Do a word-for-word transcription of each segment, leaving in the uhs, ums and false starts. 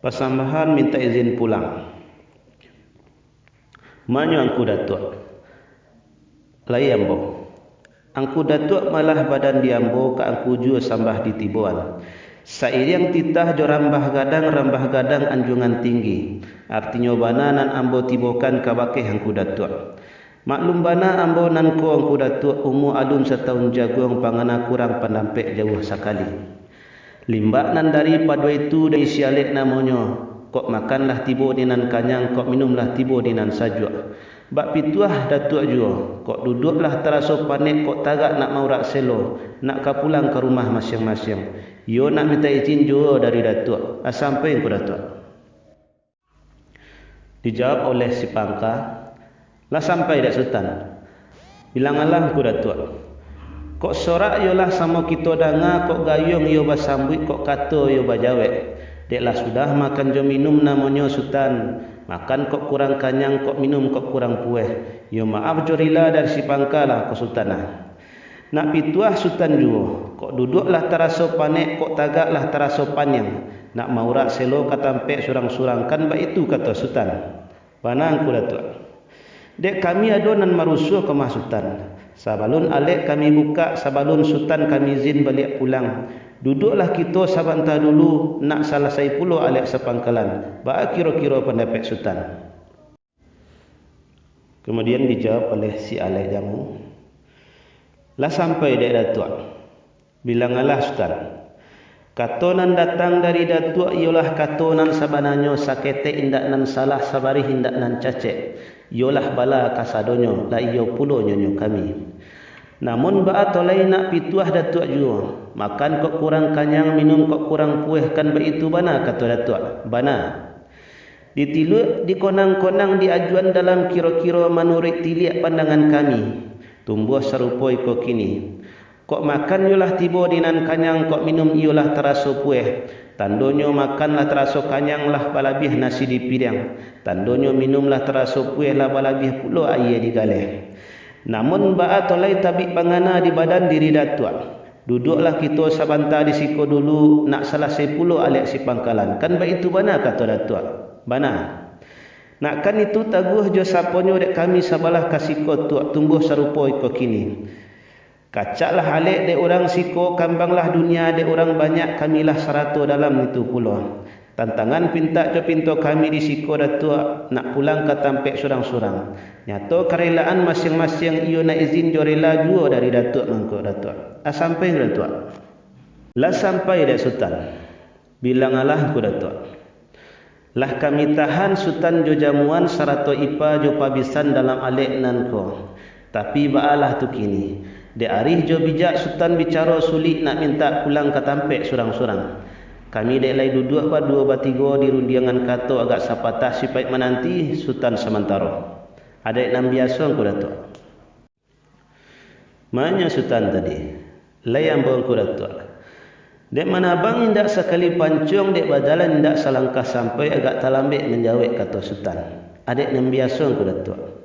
Pasambahan mintak izin pulang. Manyo Angku Datuak, lai ambo. Angku Datuak malah badan di ambo ka Angku juo sambah ditiboan. Sairiang titah jo rambah gadang, rambah gadang anjuangan tinggi. Artinyo bana nan ambo tibokan kabake Angku Datuak. Maklum bana ambo nan ko Angku Datuak, umua alun satahun jaguang, pangana kurang pandampek jauah sakali. Limbak nan dari pado itu dari si alek namonyo, kok makan lah tibo di nan kanyang, kok minum lah tibo di nan sajuak. Bak pituah Datuak juo, kok duduak lah taraso panek, kok tagak nak maurak selo, nak ka pulang ka rumah masiang-masiang. Iyo nak mintak izin juo dari Datuak, lah sampai Angku Datuak. Dijawab oleh si pangka, "Lah sampai dek Sutan?" "Bilang alah Angku Datuak. Kok sorak iyolah samo kito danga, kok gayuang iyo basambuik, kok kato iyo bajawek. Dek lah sudah makan jo minum namonyo Sutan, makan kok kurang kanyang, kok minum kok kurang pueh. Iyo maaf jo rila dari si pangka lah ko Sutan ah. Nak pituah Sutan juo, kok duduak lah taraso panek, kok tagak lah taraso paniang, nak maurak selo ka tampek surang-surang, kan baitu kato Sutan." "Bana Angku Datuak. Dek kami ado nan marusuah ka rumah Sutan. Sabalun alek kami bukak, sabalun Sutan kami izin baliak pulang, duduaklah kito sabanta dulu, nak salasai pulo alek sapangkalan. Baa kiro-kiro pandapek Sutan?" Kemudian dijawab oleh si alek jamu, "Lah sampai dek Datuak?" "Bilang alah Sutan. Kato nan datang dari Datuak iyolah kato nan sabananyo, saketek indak nan salah, sabarih indak nan cacek. Iyolah bala kasadonyo, lah iyo pulo nyonyo kami. Namun baa to lai nak pituah Datuak juo, makan kok kurang kanyang, minum kok kurang pueh, kan baitu bana kato Datuak?" "Bana." Ditiluak, dikonang-konang, diajuan dalam kiro-kiro manuruik tiliak pandangan kami, tumbuah sarupo iko kini. Kok makan iyolah tibo di nan kanyang, kok minum iyolah taraso pueh. Tandonyo makan lah taraso kanyang, lah balabiah nasi di piriang. Tandonyo minum lah taraso pueh, lah balabiah pulo aia di galeh. Namun baa to lai tabik pangana di badan diri Datuak. Duduaklah kito sabanta di siko dulu, nak salasai pulo alek si pangkalan. Kan baitu bana kato Datuak? Bana. Nak kan itu taguah jo saponyo dek kami sabalah ka siko Tuak, tumbuah sarupo iko kini. Kacaklah alek dek urang siko, kambanglah dunia dek urang banyak, kamilah sarato dalam itu pulo. Tantangan pintak jo pinto kami di siko Datuak, nak pulang ka tampek surang-surang. Nyato karelaan masiang-masiang iyo nak izin jo rela juo dari Datuak mangko Datuak. Lah sampai Datuak? Lah sampai dek Sutan? Bilang alah Angku Datuak? Lah kami tahan Sutan jo jamuan sarato ipa jo pabisan dalam alek nan ko. Tapi baalah tu kini, dek arih jo bijak Sutan bicaro sulik nak mintak pulang ka tampek surang-surang. Kami dek lai duduak baduo batigo di rundiangan kato agak sapatah sipaik mananti Sutan samantaro. Adaik nan biaso Angku Datuak. Manyo Sutan tadi, lai ambo Angku Datuak. Dek manabang indak sakali pancuang, dek bajalan indak salangkah sampai, agak talambek manjawek kato Sutan. Adaik nan biaso Angku Datuak.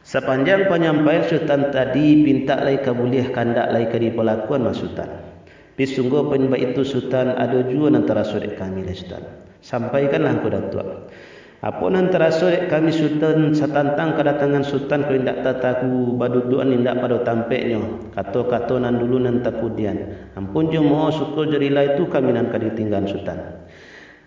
Sapanjang panyampaian Sutan tadi, pintak lai ka buliah, kandak lai ka dipalakuan mah Sutan. Pi sungguah pun baitu Sutan, ado juo nan taraso dek kami lai Sutan. Sampaikanlah Angku Datuak. Apo nan taraso dek kami Sutan satantang kadatangan Sutan ko indak tatagu, baduduakan indak pado tampeknyo, kato-kato nan dulu nan takudian. Ampun jo moho syukur jo rila itu kami nan ka ditinggaan Sutan.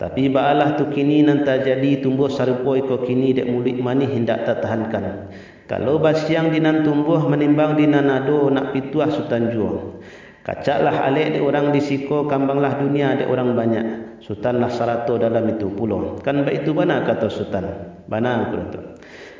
Tapi baalah tu kini nan tajadi, tumbuah sarupo iko kini dek muluik manih indak tatahankan. Kalau basiang di nan tumbuah manimbang di nan ado, nak pituah Sutan juo. Kacaklah alek dek urang di siko, kambanglah dunia dek urang banyak. Sutan lah sarato dalam itu pulo. Kan baitu bana kato Sutan? Bana Angku Datuak.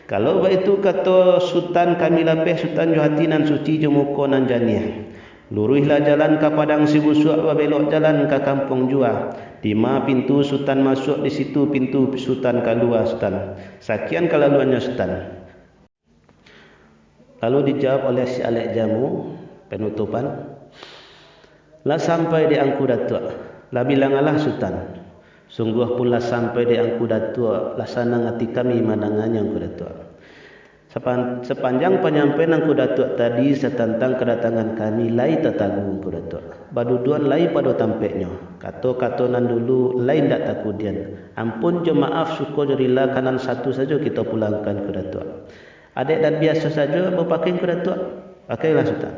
Kalau baitu kato Sutan, kami lapeh Sutan jo hati nan suci jo muko nan janiah. Luruihlah jalan ka Padang Sibusuak, babelok jalan ka Kampuang Jua. Dima pintu Sutan masuak, di situ pintu Sutan kalua, Sutan. Sakian kalaluannyo, Sutan. Lalu dijawab oleh si alek jamu, penutupan, "Lah sampai dek Angku Datuak, lah bilang alah Sutan. Sungguah pun lah sampai dek Angku Datuak, lah sanang ati kami mandanganyo Angku Datuak." Sapan-, sapanjang panyampaian Angku Datuak tadi satantang kadatangan kami lai tatagu Angku Datuak. Baduduan lai pado tampeknyo. Kato-kato nan dulu lai indak takudian. Ampun jo maaf, suko jo rila ka nan satu sajo kito pulangkan Angku Datuak. Adaik nan biaso sajo ambo pakai Angku Datuak. Pakailah Sutan.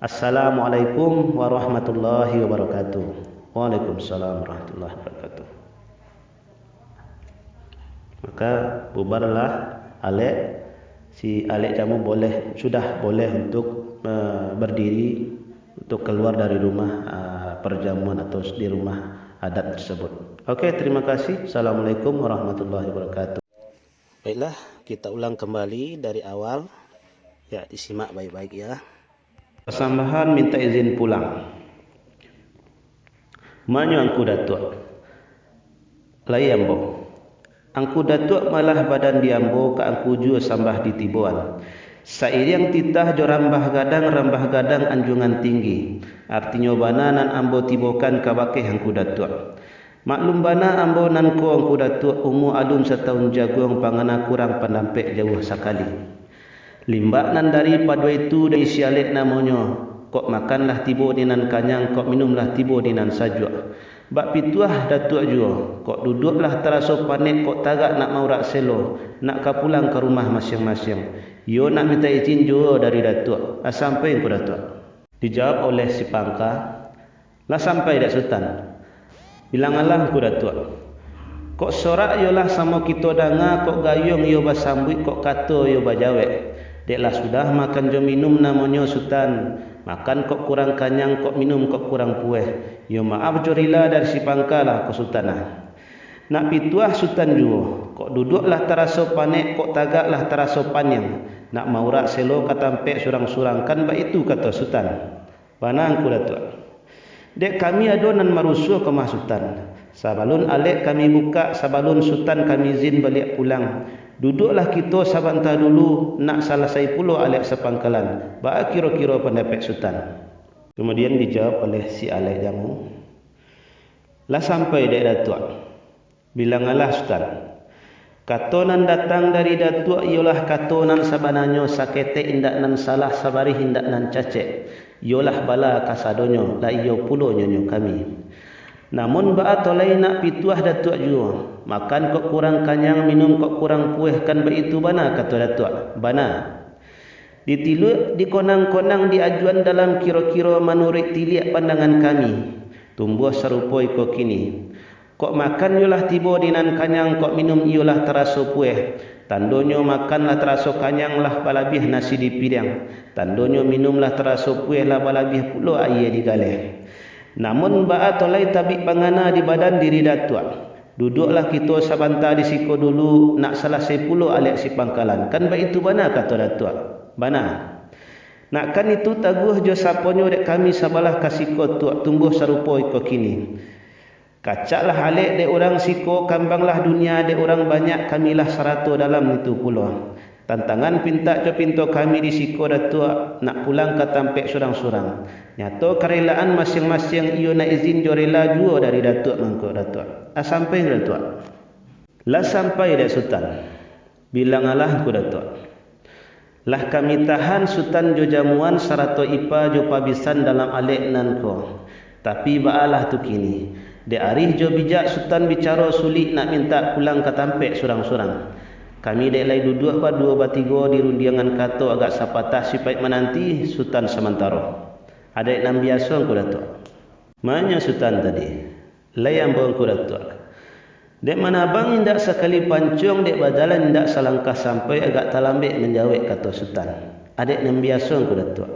Assalamualaikum warahmatullahi wabarakatuh. Waalaikumsalam warahmatullahi wabarakatuh. Maka bubarlah alek, si alek jamu boleh, sudah boleh untuk, eh, berdiri untuk keluar dari rumah, eh, perjamuan atau di rumah adat tersebut. Oke, terima kasih. Assalamualaikum warahmatullahi wabarakatuh. Baiklah, kita ulang kembali dari awal. Ya, disimak baik-baik ya. Pasambahan minta izin pulang. Manyo Angku Datuak. Lai ambo. Angku Datuak malah badan di ambo ka Angku juo sambah ditiboan. Sairiang titah jo rambah gadang, rambah gadang anjuangan tinggi. Artinyo bana nan ambo tibokan kabake Angku Datuak. Maklum bana ambo nan ko Angku Datuak, umua alun satahun jaguang, pangana kurang pandampek jauah sakali. Limbak nan dari paduo itu dari si alek namonyo, kok makan lah tibo di nan kanyang, kok minum lah tibo di nan sajuak. Bak pituah Datuak juo, kok duduak lah taraso panek, kok tagak nak maurak selo, nak ka pulang ka rumah masiang-masiang. Iyo nak minta izin juo dari Datuak, lah sampai Angku Datuak. Dijawab oleh si pangka, "Lah sampai dek Sutan?" "Bilang alah Angku Datuak." "Kok sorak iyo lah samo kito danga, kok gayuang iyo basambuik, kok kato iyo bajawek. Dek lah sudah makan jo minum namonyo Sutan, makan kok kurang kanyang, kok minum kok kurang pueh. Iyo maaf jo rila dari si pangka lah ko Sutan ah. Nak pituah Sutan juo, kok duduak lah taraso panek, kok tagak lah taraso paniang, nak maurak selo ka tampek surang-surang, kan baitu kato Sutan." "Bana Angku Datuak." "Dek kami ado nan marusuah ka mah Sutan. Sabalun alek kami bukak, sabalun Sutan kami izin baliak pulang, duduaklah kito sabanta dulu, nak salasai pulo alek sapangkalan. Baa kiro-kiro pandapek Sutan?" Kemudian dijawab oleh si alek jamu, "Lah sampai dek Datuak." "Bilang alah Sutan." "Kato nan datang dari Datuak iyolah kato nan sabananyo, saketek indak nan salah, sabarih indak nan cacek. Iyolah bala kasadonyo, lah iyo pulo nyonyo kami. Namun baa tolai nak pituah Datuak juo, makan kok kurang kanyang, minum kok kurang pueh, kan baitu bana kato Datuak?" "Bana." Ditiluak, dikonang-konang, diajuan dalam kiro-kiro manuruik tiliak pandangan kami, tumbuah sarupo iko kini. Kok makan iyolah tibo di nan kanyang, kok minum iyolah taraso pueh. Tandonyo makan lah taraso kanyang, lah balabiah nasi di piriang. Tandonyo minum lah taraso pueh, lah balabiah pulo aia di galeh. Namun baa tolai tabik pangana di badan diri Datuak. Duduaklah kito sabanta di siko dulu, nak salasai pulo alek si pangkalan. Kan baitu bana kato Datuak? Bana. Nak kan itu taguah jo saponyo dek kami sabalah ka siko Tuak, tumbuah sarupo iko kini. Kacaklah alek dek urang siko, kambanglah dunia dek urang banyak, kamilah sarato dalam itu pulo. Tantangan pintak jo pinto kami di siko Datuak, nak pulang ka tampek surang-surang. Nyato karelaan masiang-masiang iyo nak izin jo rela juo dari Datuak mangko Datuak. Lah sampai Datuak? Lah sampai dek Sutan? Bilang alah Angku Datuak. Lah kami tahan Sutan jo jamuan sarato ipa jo pabisan dalam alek nan ko. Tapi baalah tu kini, dek arih jo bijak Sutan bicaro sulik nak mintak pulang ka tampek surang-surang. Kami dek lai duduak baduo batigo di rundiangan kato agak sapatah sipaik mananti Sutan samantaro. Adaik nan biaso Angku Datuak. Manyo Sutan tadi, lai ambo Angku Datuak. Dek manabang indak sakali pancuang, dek bajalan indak salangkah sampai, agak talambek manjawek kato Sutan. Adaik nan biaso Angku Datuak.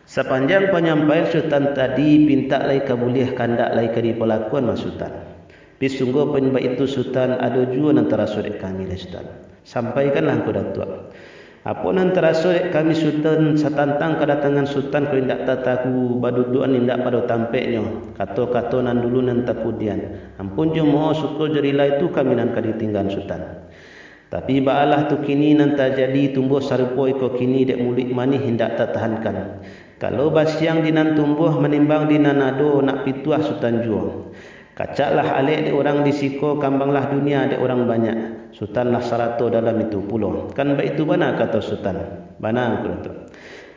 Sapanjang panyampaian Sutan tadi, pintak lai ka buliah, kandak lai ka dipalakuan mah Sutan. Pi sungguah pun baitu Sutan, ado juo nan taraso dek kami lai Sutan. Sampaikanlah Angku Datuak. Apo nan taraso dek kami Sutan satantang kadatangan Sutan ko indak tatagu, baduduakan indak pado tampeknyo, kato-kato nan dulu nan takudian. Ampun jo moho syukur jo rila itu kami nan ka ditinggaan Sutan. Tapi baalah tu kini nan tajadi, tumbuah sarupo iko kini dek muluik manih indak tatahankan. Kalau basiang di nan tumbuah manimbang di nan ado, nak pituah Sutan juo. Kacaklah alek dek urang di siko, kambanglah dunia dek urang banyak. Sutan lah sarato dalam itu pulo. Kan baitu bana kato Sutan. Bana, Angku Datuak.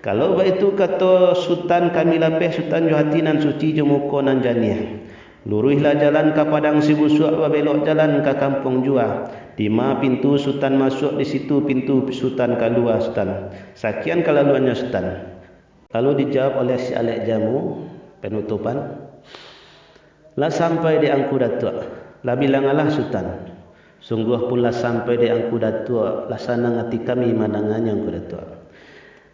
Kalau baitu kato Sutan, kami lapeh Sutan jo hati nan suci, jo muko nan janiah. Luruihlah jalan ka Padang Sibusuak, babelok jalan ka Kampuang Jua. Dima pintu Sutan masuak, di situ pintu Sutan kalua, Sutan. Sakian kalaluannyo, Sutan. Lalu dijawab oleh si alek jamu, penutupan, "Lah sampai dek Angku Datuak, lah bilangalah Sutan." "Sungguah pun lah sampai dek Angku Datuak, lah sanang ati kami mandanganyo, Angku Datuak."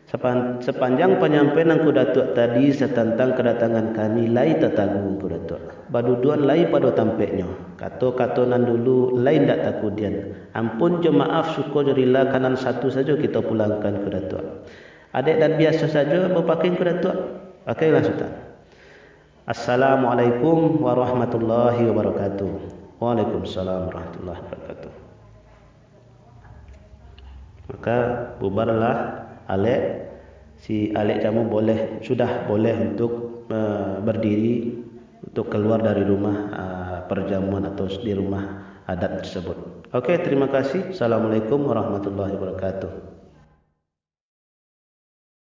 Sapan-, sapanjang panyampaian Angku Datuak tadi satantang kadatangan kami, lai tatagu, Angku Datuak. Baduduan lai pado tampeknyo. Kato-kato nan dulu lai ndak takudian. Ampun jo maaf, suko jo rila, ka nan satu sajo kito pulangkan, Angku Datuak. Adek dan biaso sajo ambo pakai, Angku Datuak. Pakailah, Sutan. Assalamualaikum warahmatullahi wabarakatuh. Waalaikumsalam warahmatullahi wabarakatuh. Maka bubarlah alek, si alek jamu boleh, sudah boleh untuk, eh, berdiri untuk keluar dari rumah, eh, perjamuan atau di rumah adat tersebut. Oke, terima kasih. Assalamualaikum warahmatullahi wabarakatuh.